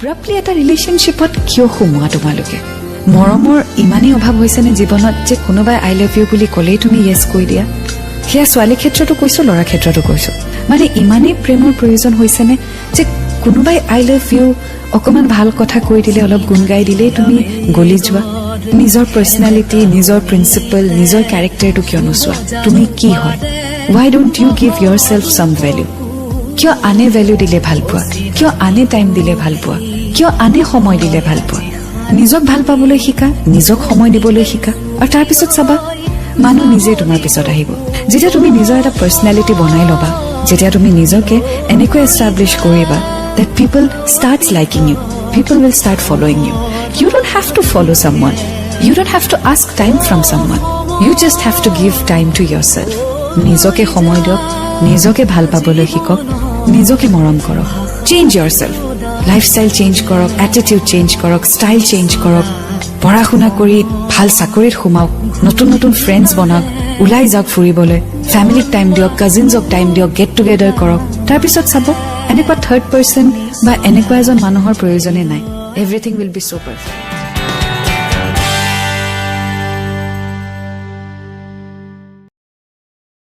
এব্ৰাপ্টলি এটা ৰিলেশ্যনশ্বিপত কিয় সোমোৱা তোমালোকে? মৰমৰ ইমানেই অভাৱ হৈছেনে জীৱনত যে কোনোবাই "I love you" বুলি ক'লেই তুমি য়েছ কৈ দিয়া? সেয়া ছোৱালীৰ ক্ষেত্ৰতো কৈছো, ল'ৰাৰ ক্ষেত্ৰতো কৈছো। মানে ইমানেই প্ৰেমৰ প্ৰয়োজন হৈছেনে যে কোনোবাই "I love you" অকণমান ভাল কথা কৈ দিলে, অলপ গুণ গাই দিলেই তুমি গলি যোৱা? নিজৰ পাৰ্চনেলিটি, নিজৰ প্ৰিন্সিপল, নিজৰ কেৰেক্টাৰটো কিয় নোচোৱা? তুমি কি হয়? Why don't you give yourself some value? কিয় আনে ভেল্যু দিলে ভাল পোৱা? কিয় আনে টাইম দিলে ভাল পোৱা? কিয় আনে সময় দিলে ভাল পোৱা? নিজক ভাল পাবলৈ শিকা, নিজক সময় দিবলৈ শিকা আৰু তাৰপিছত চাবা, মানুহ নিজে তোমাৰ পিছত আহিব। যেতিয়া তুমি নিজৰ এটা পাৰ্চনেলিটি বনাই ল'বা, যেতিয়া তুমি নিজকে এনেকৈ এষ্টাব্লিছ কৰিবা that people starts liking you, people will start following you. You don't have to follow someone, you don't have to ask time from someone, you just have to give time to yourself. নিজকে সময় দিয়ক, নিজকে ভাল পাবলৈ শিকক, নিজকে মৰম কৰক। Change yourself. Lifestyle change কৰক, এটিটিউড চেঞ্জ কৰক, ষ্টাইল চেঞ্জ কৰক, পঢ়া শুনা কৰি ভাল চাকৰিত সোমাওক, নতুন নতুন ফ্ৰেণ্ডছ বনাওক, ওলাই যাওক ফুৰিবলৈ, ফেমিলিক টাইম দিয়ক, কাজিনছক টাইম দিয়ক, গেট টুগেডাৰ কৰক। তাৰপিছত চাব, এনেকুৱা থাৰ্ড পাৰ্চন বা এনেকুৱা এজন মানুহৰ প্ৰয়োজনেই নাই। Everything will be so perfect.